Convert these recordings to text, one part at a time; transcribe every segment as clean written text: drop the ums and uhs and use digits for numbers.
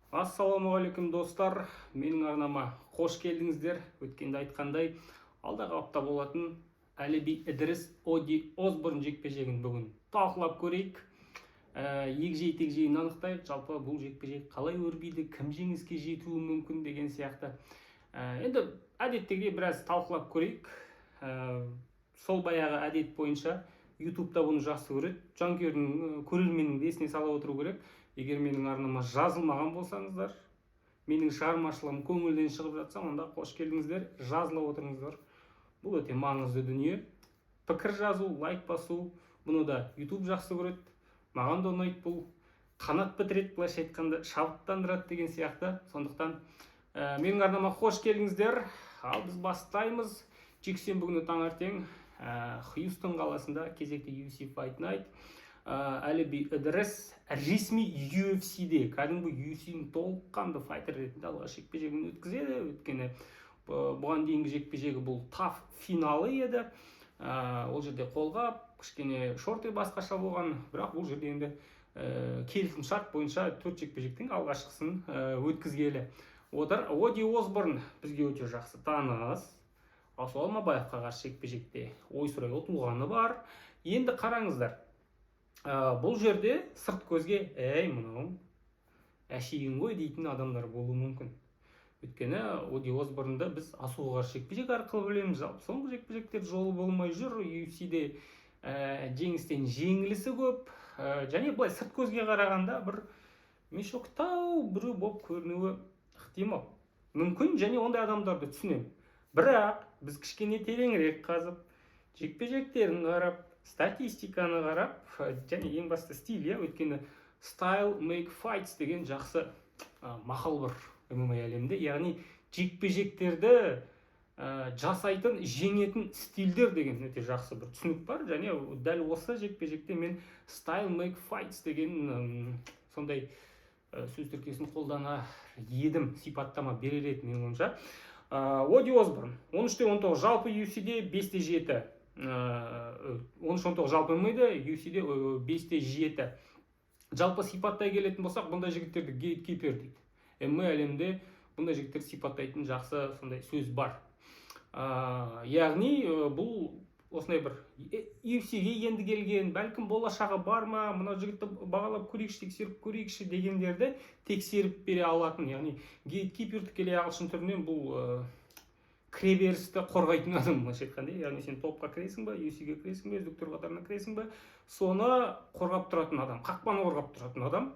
Ассалаумағалейкум, достар! Менің арнама қош келдіңіздер. Өткенде айтқандай, алдағы апта болатын Әліби Ідіріс, Оди Осборн жекпе жегін бүгін талқылап көрейік. Егжей тегжейін анықтайық. Жалпы, бұл жекпе жек қалай өрбиді, кім жеңіске жетуі мүмкін деген сияқты. Енді әдеттегідей біраз талқылап көрейік. Сол баяғы әдет бойынша, Ютубта бұны жақсы көреді жанкүйердің, көрерменнің де есіне сала отыру керек: егер менің арнама жазылмаған болсаңыздар, менің шығармашылығым көңілден шығып жатса, онда қош келдіңіздер, жазыла отырыңыздар. Бұл өте маңызды дүние. Пікір жазу, лайк басу, бұны да Ютуб жақсы көреді, маған да ұнайды. Бұл қанат бітіреді, былайша айтқанда, шабыттандырады деген сияқты. Сондықтан менің арнама қош келдіңіздер. Ал біз бастаймыз. Жексенбі күні таңертең Хьюстон қаласында кезекті UFC Fight Night. Әліби Ыдырыс ресми UFC-де, кәдімгі UFC-ның толыққанды файтер ретінде алғаш жекпе жегін өткізеді. Өйткені бұған дейінгі жекпе жегі бұл TUF финалы еді. Ол жерде қолғап, кішкене шорты басқаша болған, бірақ бұл жерде енді келісім шарт бойынша төрт жекпе жектің алғашқысын өткізгелі отыр. Оди Осборн бізге өте жақсы таныс. Асу Алмабаевқа қарсы жекпе жекте ойсырай ұтылғаны бар. Енді қараңыздар, бұл жерде сырт көзге «Ей, мынау әшейін ғой» дейтін адамдар болуы мүмкін. Өйткені Оди Осборнды біз Асуға қарсы жекпе жек арқылы білеміз. Жалпы, соңғы жекпе жектер жолы болмай жүр. UFC-де жеңістен жеңілісі көп. Және былай сырт көзге қарағанда бір мешоктау біреу болып көрінуі ықтимал, мүмкін, және ондай адамдарды түсінемін. Бірақ біз кішкене тереңірек қазып, жекпе жектерін қарап, статистиканы қарап және ең басты стиль, иә, өйткені «style make fights» деген жақсы мақал бар ММА әлемінде, яғни жекпе жектерді жасайтын, жеңетін стильдер деген өте жақсы бір түсінік бар. Және дәл осы жекпе жекте мен «style make fights» деген сондай сөз тіркесін қолдана едім, сипаттама берер едім, менің ойымша. Оди Осборн 13-те 19 жалпы UFC-де, 5-те 7, 13-19 жалпы ММА-де, UFC-де 5-те 7. Жалпы, сипаттай келетін болсақ, бұндай жігіттерді гейткипер дейді. ММА әлемінде бұндай жігіттерді сипаттайтын жақсы сондай сөз бар. Яғни бұл осындай бір UFC-ге енді келген, бәлкім, болашағы бар ма, мына жігітті бағалап көрейікші, тексеріп көрейікші дегендерді тексеріп бере алатын. Яғни гейткипер тікелей ағылшын түрінен бұл кіреберісті қорғайтын адам, былайша айтқанда. Яғни сен топқа кіресің ба, UFC-ге кіресің бе, үздіктер қатарына кіресің ба, соны қорғап тұратын адам, қақпаны қорғап тұратын адам.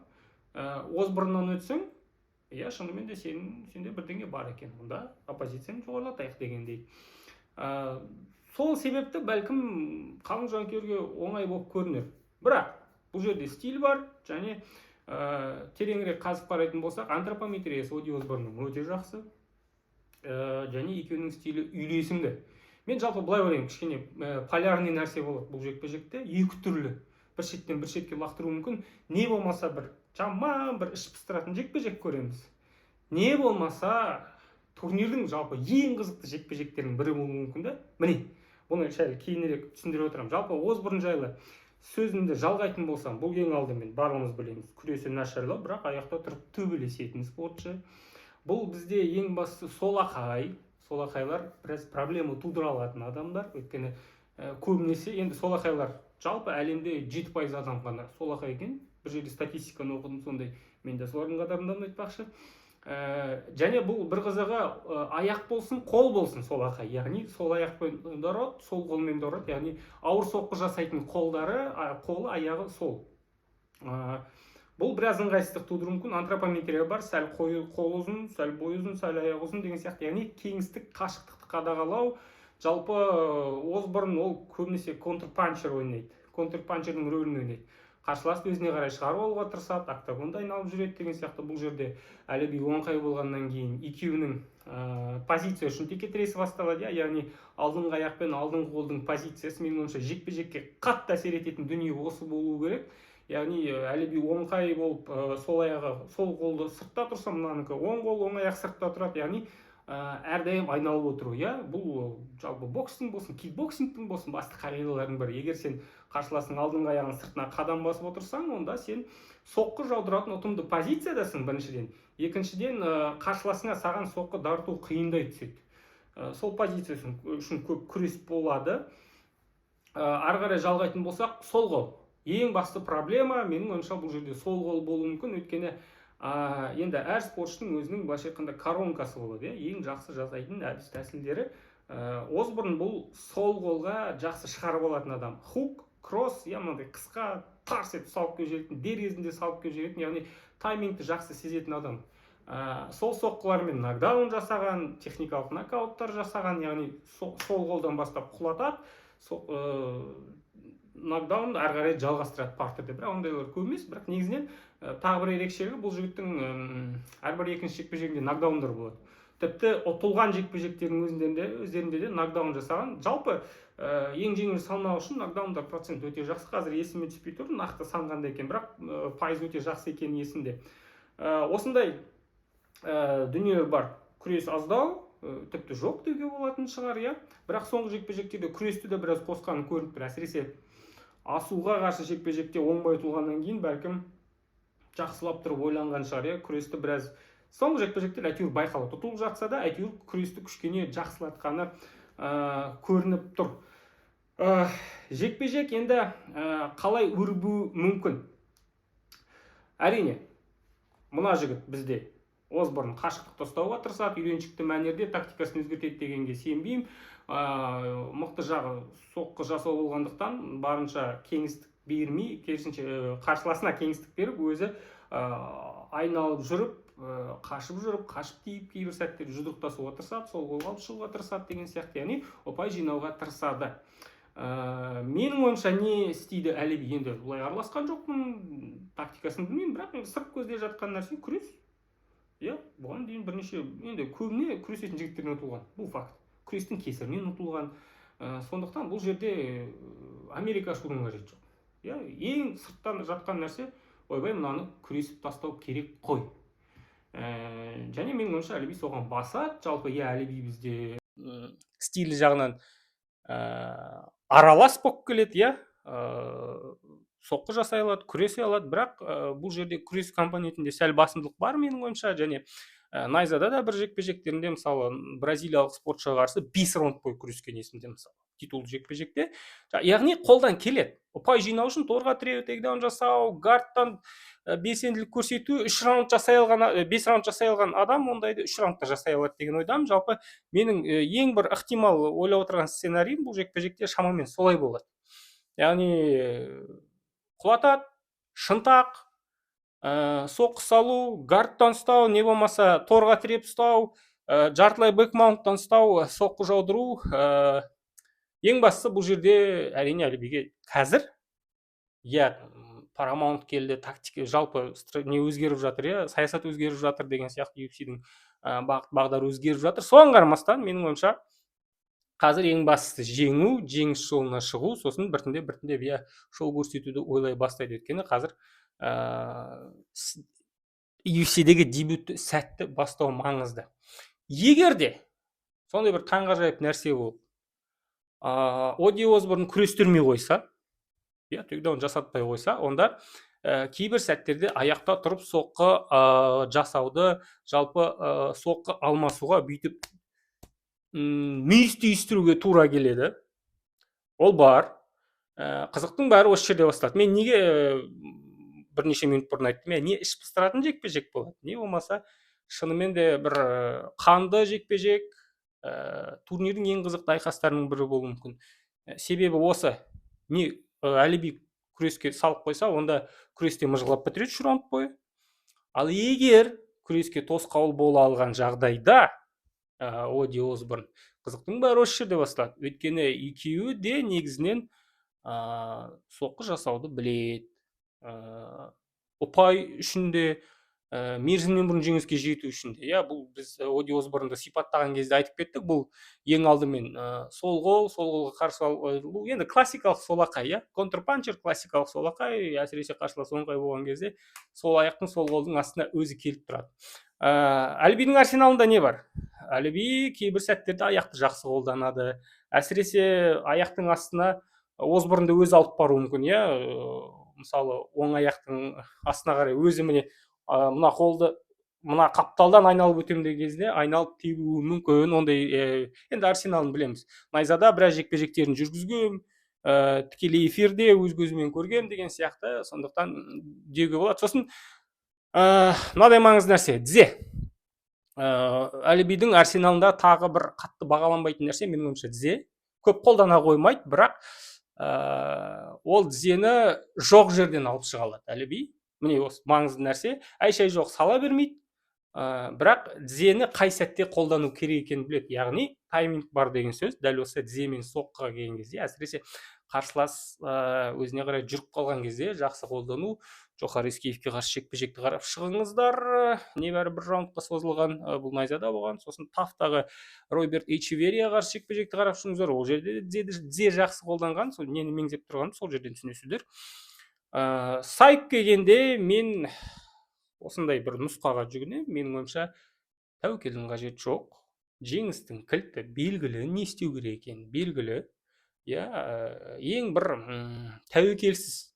Осборннан өтсең, иә, шынымен де сенде бірдеңе бар екен, онда оппозицияны жоғарылатайық дегендей. Сол себепті, бәлкім, қалың жанкүйерге оңай болып көрінер. Бірақ бұл жерде стиль бар және тереңірек қазып қарайтын болсақ, антропометриясы Оди Осборнның өте жақсы. Және екеуінің стилі үйлесімді. Мен жалпы былай ойлаймын: кішкене полярный нәрсе болады бұл жекпе жекте, екі түрлі, бір шеттен бір шетке лақтыруы мүмкін. Не болмаса бір жаман бір іш пыстыратын жекпе жек көреміз, не болмаса турнирдің жалпы ең қызықты жекпе жектерінің бірі болуы мүмкін да. Міне, бұны сәл кейінірек түсіндіре отырамын. Жалпы, Осборн жайлы сөзімді жалғайтын болсам, бұл ең алдымен, барлығымыз білеміз, күресі нашарлау, бірақ аяқта тұрып төбелесетін спортшы. Бұл бізде ең бастысы солақай. Солақайлар біраз проблема тудыра алатын адамдар, өйткені көбінесе енді солақайлар, жалпы әлемде 7% адам ғана солақай екен, бір жерде статистиканы оқыдым сондай, мен де солардың қатарындамын айтпақшы. Және бұл бір қызығы, аяқ болсын, қол болсын солақай, яғни сол аяқпен да ұрады, сол қолмен де ұрады, яғни ауыр соққы жасайтын қолдары, қолы, аяғы сол. Бұл біраз ыңғайсыздық тудыруы мүмкін. Антропометрия бар, сәл қолы ұзын, сәл бойы ұзын, сәл аяғы ұзын деген сияқты, яғни кеңістік, қашықтықты қадағалау. Жалпы, Осборн ол көбінесе контрпанчер ойнайды, контрпанчердің рөлін ойнайды, қарсыласты өзіне қарай шығарып алуға тырысады, октагонда айналып жүреді деген сияқты. Бұл жерде Әліби оңқай болғаннан кейін екеуінің позиция үшін текетіресі басталады, иә, яғни алдыңғы аяқ пен алдыңғы қолдың позициясы. Менің ойымша, жекпе жекке қатты әсер ететін дүние осы болуы керек. Яғни Әліби оңқай болып, сол аяғы, сол қолды сыртта тұрса, мынанікі оң қол, оң аяқ сыртта тұрады, яғни Әрдайым айналып отыру, иә. Бұл жалпы бокстың болсын, кикбоксингтің болсын басты қағидаларының бірі: егер сен қарсыласының алдыңғы аяғының сыртына қадам басып отырсаң, онда сен соққы жаудыратын ұтымды позициядасың, біріншіден. Екіншіден, қарсыласыңа саған соққы дарыту қиындай түседі. Сол позиция үшін көп күрес болады. Ары қарай жалғайтын болсақ, сол қол ең басты проблема, менің ойымша, бұл жерде сол қол болуы мүмкін. Өйткені енді әр спортшының өзінің, былайша айтқанда, коронкасы болады, иә, ең жақсы жасайтын әдіс тәсілдері. Осборн бұл сол қолға жақсы шығарып алатын адам. Хук, кросс, иә, мынандай қысқа тарс етіп салып келіп жіберетін, дер кезінде салып келіп жіберетін, яғни таймингті жақсы сезетін адам. Сол соққылармен нокдаун жасаған, техникалық нокауттар жасаған, яғни сол қолдан бастап құлатады, нокдаун ары қарай жалғастырады партерде. Бірақ ондайлар көп емес. Бірақ негізінен тағы бір ерекшелігі: бұл жігіттің әрбір екінші жекпе жегінде нокдаундар болады. Тіпті ұтылған жекпе жектердің өздерінде де нокдаун жасаған. Жалпы ең жеңіл салмақ үшін нокдаундар процент өте жақсы. Қазір есіме түспей тұр нақты сан қандай екен, бірақ пайыз өте жақсы екені есімде. Осындай дүниелер бар. Күрес аздау, тіпті жоқ деуге болатын шығар, иә. Бірақ соңғы жекпе жектерде күресті де біраз қосқаны көрініп тұр. Әсіресе Асуға қарсы жекпе жекте оңбай ұтылғаннан кейін, бәлкім, жақсылап тұрып ойланған шығар, иә. Күресті біраз соңғы жекпе жектер әйтеуір байқалады. Ұтылып жатса да, әйтеуір күресті кішкене жақсылатқаны көрініп тұр. Жекпе жек енді қалай өрбуі мүмкін? Әрине, мына жігіт бізде, Осборн, қашықтықты ұстауға тырысады үйреншікті мәнерде. Тактикасын өзгертеді дегенге сенбеймін. Мықты жағы соққы жасау болғандықтан, барынша кеңістік бермей, керісінше, қарсыласына кеңістік беріп, өзі айналып жүріп, қашып жүріп, қашып тиіп, кейбір сәттерде жұдырықтасуға тырысады, сол қолға алып шығуға тырысады деген сияқты, яғни ұпай жинауға тырысады. Менің ойымша, не істейді Әліби? Енді былай араласқан жоқпын, тактикасын білмеймін, бірақ енді сырт көзде жатқан нәрсе — күрес, иә. Бұған дейін бірнеше, енді көбіне күресетін жігіттерден ұтылған, бұл факт, күрестің кесірінен ұтылған. Сондықтан бұл жерде Америка ашудың қажеті жоқ, иә. Ең сырттан жатқан нәрсе: ойбай, мынаны күресіп тастау керек қой. Және менің ойымша, Әліби соған басады жалпы, иә. Әліби бізде стилі жағынан аралас болып келеді, иә. Соққы жасай алады, күресе алады, бірақ бұл жерде күрес компонентінде сәл басымдылық бар, менің ойымша. Және Найзада да бір жекпе жектерінде, мысалы, бразилиялық спортшыға қарсы 5 раунд бойы күрескен есімде, мысалы, титулды жекпе жекте. Яғни қолдан келеді ұпай жинау үшін торға тіреу, тейкдаун жасау, гардтан белсенділік көрсету. 3 раунд жасай алған, 5 раунд жасай алған адам ондайды 3 раундта жасай алады деген ойдамын. Жалпы, менің ең бір ықтимал ойлап отырған сценарийім бұл жекпе жекте шамамен солай болады, яғни құлатады, шынтақ, соққы салу, гардтан ұстау, не болмаса торға тіреп ұстау, жартылай бэкмаунттан ұстау, соққы жаудыру. Ең бастысы бұл жерде, әрине, Әлібиге қазір, иә, Парамаунт келді, тактика, жалпы не өзгеріп жатыр, иә, саясат өзгеріп жатыр деген сияқты, UFC-дің бағыт бағдары өзгеріп жатыр. Соған қарамастан, менің ойымша, қазір ең бастысы жеңу, жеңіс жолына шығу, сосын біртіндеп, біртіндеп, иә, шоу көрсетуді ойлай бастайды. Өйткені қазір UFC-дегі дебютті сәтті бастау маңызды. Егер де сондай бір таңғажайып нәрсе болып, Оди Осборн күрестірмей қойса, иә, тейкдаун жасатпай қойса, онда кейбір сәттерде аяқта тұрып соққы жасауды, жалпы соққы алмасуға, бүйтіп мүйіз түйістіруге тура келеді, ол бар. Қызықтың бәрі осы жерде басталады. Мен неге бірнеше минут бұрын айттым, иә, не іш пыстыратын жекпе жек болады, не болмаса шынымен де бір қанды жекпе жек, турнирдің ең қызықты айқастарының бірі болуы мүмкін. Себебі осы: не Әліби күреске салып қойса, онда күресте мыжғылап бітіреді 3 раунд бойы. Ал егер күреске тосқауыл бола алған жағдайда Оди Осборн, қызықтың бәрі осы жерде басталады. Өйткені екеуі де негізінен соққы жасауды біледі, ұпай үшін де Мерзімнен бұрын жеңіске жету үшін де, иә, бұл біз Оди Осборнды сипаттаған кезде айтып кеттік. Бұл ең алдымен сол қол, сол қолға қарсы, бұл енді классикалық солақай, иә, контрпанчер, классикалық солақай. Әсіресе қарсылас оңқай болған кезде сол аяқтың, сол қолдың астына өзі келіп тұрады. Әлібидің арсеналында не бар? Әліби кейбір сәттерде аяқты жақсы қолданады. Әсіресе аяқтың астына Осборнды өзі алып баруы мүмкін, иә. Мысалы, оң аяқтың астына қарай өзі, міне, мына қолды мына қапталдан айналып өтемін деген кезде айналып тебуі мүмкін. Ондай енді арсеналын білеміз. Найзада біраз жекпе жектерін жүргізгем, тікелей эфирде өз көзіммен көргем деген сияқты. Сондықтан деуге болады. Сосын мынадай маңызды нәрсе: тізе. Әлібидің арсеналында тағы бір қатты бағаланбайтын нәрсе, менің ойымша, тізе. Көп қолдана қоймайды, бірақ ол тізені жоқ жерден алып шыға алады Әліби. Міне, осы маңызды нәрсе. Әй шай жоқ сала бермейді, бірақ тізені қай сәтте қолдану керек екенін біледі, яғни тайминг бар деген сөз. Дәл осы тіземен соққыға келген кезде, әсіресе қарсылас өзіне қарай жүріп қалған кезде жақсы қолдану. Джохар Ескеевке қарсы жекпе жекті қарап шығыңыздар, небәрі бір раундқа созылған, бұл найзада болған. Сосын ТАФтағы Роберт Эчеверияға қарсы жекпе жекті қарап шығыңыздар, ол жерде де тізе жақсы қолданған. Сол нені меңзеп тұрғанымды сол жерден түсінесіздер. Сайып келгенде мен осындай бір нұсқаға жүгінемін. Менің ойымша, тәуекелдің қажеті жоқ. Жеңістің кілті белгілі, не істеу керек екені белгілі, иә. Ең бір тәуекелсіз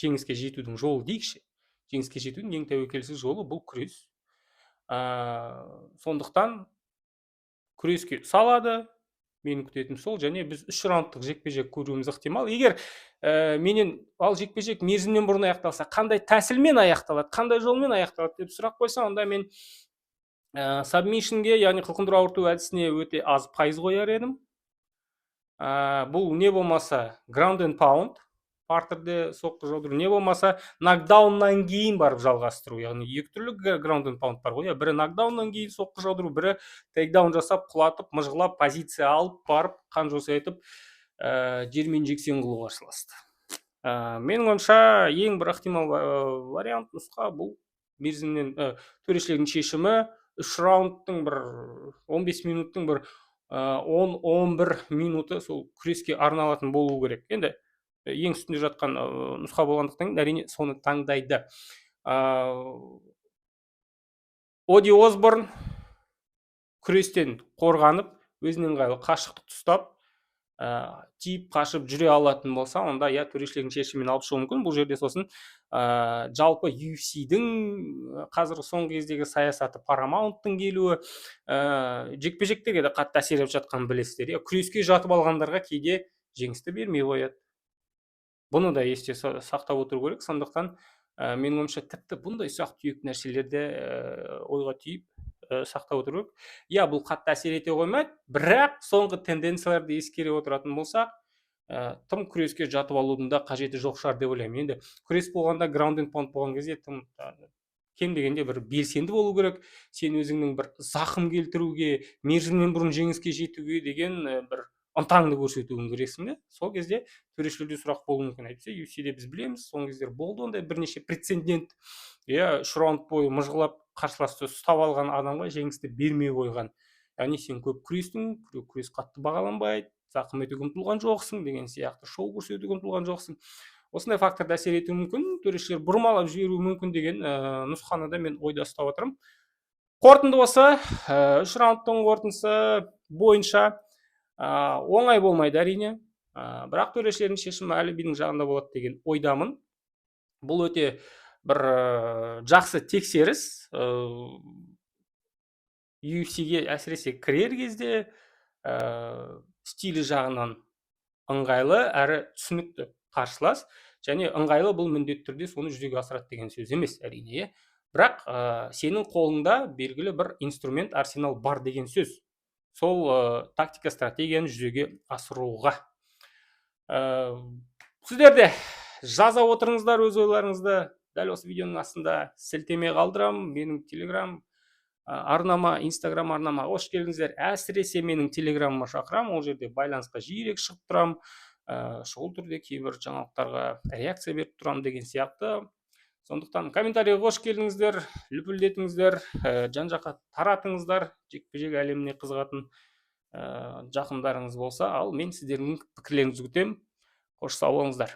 жеңіске жетудің жолы дейікші, жеңіске жетудің ең тәуекелсіз жолы — бұл күрес. Сондықтан күреске салады, менің күтетінім сол. Және біз үш раундтық жекпе жек көруіміз ықтимал. Егер менен «Ал жекпе жек мерзімнен бұрын аяқталса, қандай тәсілмен аяқталады, қандай жолмен аяқталады?» деп сұрақ қойса, онда мен сабмишнге, яғни қылқындыру, ауырту әдісіне өте аз пайыз қояр едім. Бұл не болмаса ground and pound, партерде соққы жаудыру, не болмаса нокдауннан кейін барып жалғастыру. Яғни екі түрлі ground and pound бар ғой, иә: бірі нокдауннан кейін соққы жаудыру, бірі тейкдаун жасап, құлатып, мыжғылап, позиция алып барып, қан жоса етіп, жермен жексен қылу қарсыласты. Менің ойымша, ең бір ықтимал вариант, нұсқа — бұл мерзімнен төрешілердің шешімі үш раундтың бір 15 минуттың бір 10-11 минуты сол күреске арналатын болуы керек. Енді ең үстінде жатқан нұсқа болғандықтан кейін, әрине, соны таңдайды. Оди Осборн күрестен қорғанып, өзіне ыңғайлы қашықтық ұстап, тиіп қашып жүре алатын болса, онда, иә, төрешілердің шешімімен алып шығуы мүмкін бұл жерде. Сосын жалпы UFC-дің қазіргі соңғы кездегі саясаты, Paramount-тың келуі жекпе жектерге де қатты әсер етіп жатқанын білесіздер, иә. Күреске жатып алғандарға кейде жеңісті бермей қояды, бұны да есте сақтап отыру керек. Сондықтан менің ойымша, тіпті бұндай ұсақ түйек нәрселерді ойға түйіп, сақтап отыру керек, иә. Бұл қатты әсер ете қоймайды, бірақ соңғы тенденцияларды ескере отыратын болсақ, тым күреске жатып алудың да қажеті жоқ шығар деп ойлаймын. Енді күрес болғанда, ground and pound болған кезде тым кем дегенде бір белсенді болу керек. Сен өзіңнің бір зақым келтіруге, мерзімнен бұрын жеңіске жетуге деген бір ынтаңды көрсетуің керексің де. Сол кезде төрешілерде сұрақ болуы мүмкін. Әйтпесе UFC-де біз білеміз, соңғы кездері болды ондай бірнеше прецедент, иә: үш раунд бойы мыжғылап, қарсыласты ұстап алған адамға жеңісті бермей қойған. Яғни сен көп күрестің, күрес қатты бағаланбайды, зақым етуге ұмтылған жоқсың деген сияқты, шоу көрсетуге ұмтылған жоқсың. Осындай факторды әсер етуі мүмкін, төрешілер бұрмалап жіберуі мүмкін деген нұсқаны да мен ойда ұстап отырмын. Қорытынды осы: үш раундтың қорытындысы бойынша оңай болмайды, әрине, бірақ төрешілердің шешімі Әлібидің жағында болады деген ойдамын. Бұл өте бір жақсы тексеріс UFC-ге әсіресе кірер кезде, стилі жағынан ыңғайлы әрі түсінікті қарсылас. Және ыңғайлы — бұл міндетті түрде соны жүзеге асырады деген сөз емес, әрине, иә, бірақ сенің қолыңда белгілі бір инструмент, арсенал бар деген сөз, сол тактика, стратегияны жүзеге асыруға. Сіздер де жаза отырыңыздар өз ойларыңызды. Дәл осы видеоның астында сілтеме қалдырамын менің Телеграм арнама, Инстаграм арнама. Қош келдіңіздер! Әсіресе менің Телеграмыма шақырамын, ол жерде байланысқа жиірек шығып тұрамын, шұғыл түрде кейбір жаңалықтарға реакция беріп тұрамын деген сияқты. Сондықтан комментарийге қош келдіңіздер, лүпілдетіңіздер, жан жаққа таратыңыздар, жекпе жек әлеміне қызығатын жақындарыңыз болса. Ал мен сіздердің пікірлеріңізді күтемін. Қош, сау болыңыздар.